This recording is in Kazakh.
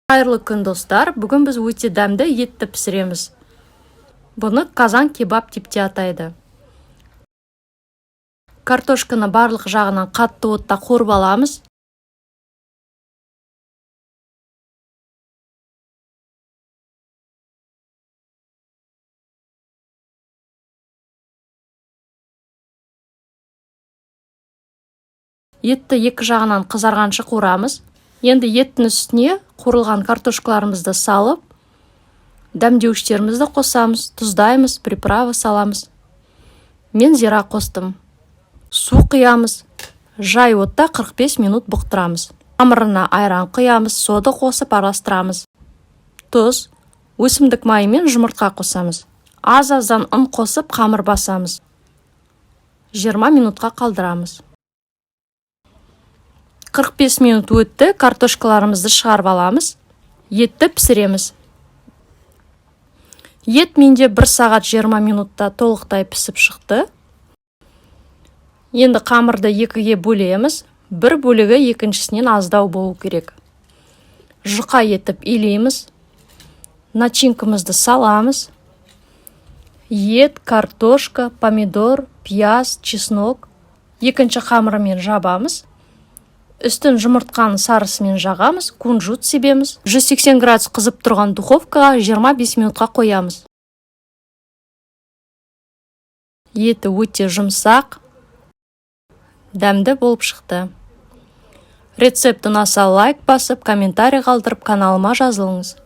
Қайырлы күн, достар! Бүгін біз өте дәмді етті пісіреміз. Бұны казан кебаб деп те атайды. Картошканы барлық жағынан қатты отта қуырып аламыз. Етті екі жағынан қызарғанша қуырамыз. Енді еттің үстіне қуырылған картошкаларымызды салып, дәмдеуіштерімізді қосамыз, тұздаймыз, приправа саламыз. Мен зира қостым. Су құямыз. Жай отта 45 минут бұқтырамыз. Қамырына айран құямыз, сода қосып араластырамыз. Тұз, өсімдік майы мен жұмыртқа қосамыз. Аз-аздан ұн қосып қамыр басамыз. 20 минутқа қалдырамыз. 45 минут өтті, картошкаларымызды шығарып аламыз. Етті пісіреміз. Ет менде 1 сағат 20 минутта толықтай пісіп шықты. Енді қамырды екіге бөлеміз. Бір бөлігі екіншісінен аздау болу керек. Жұқа етіп илейміз. Начинкамызды саламыз. Ет, картошка, помидор, пияз, чеснок. Екінші қамырымен жабамыз. Үстін жұмыртқаның сарысымен жағамыз, кунжут себеміз. 180 градус қызып тұрған духовкаға 25 минутқа қоямыз. Еті өте жұмсақ, дәмді болып шықты. Рецепт ұнаса, лайк басып, комментарий қалдырып, каналыма жазылыңыз.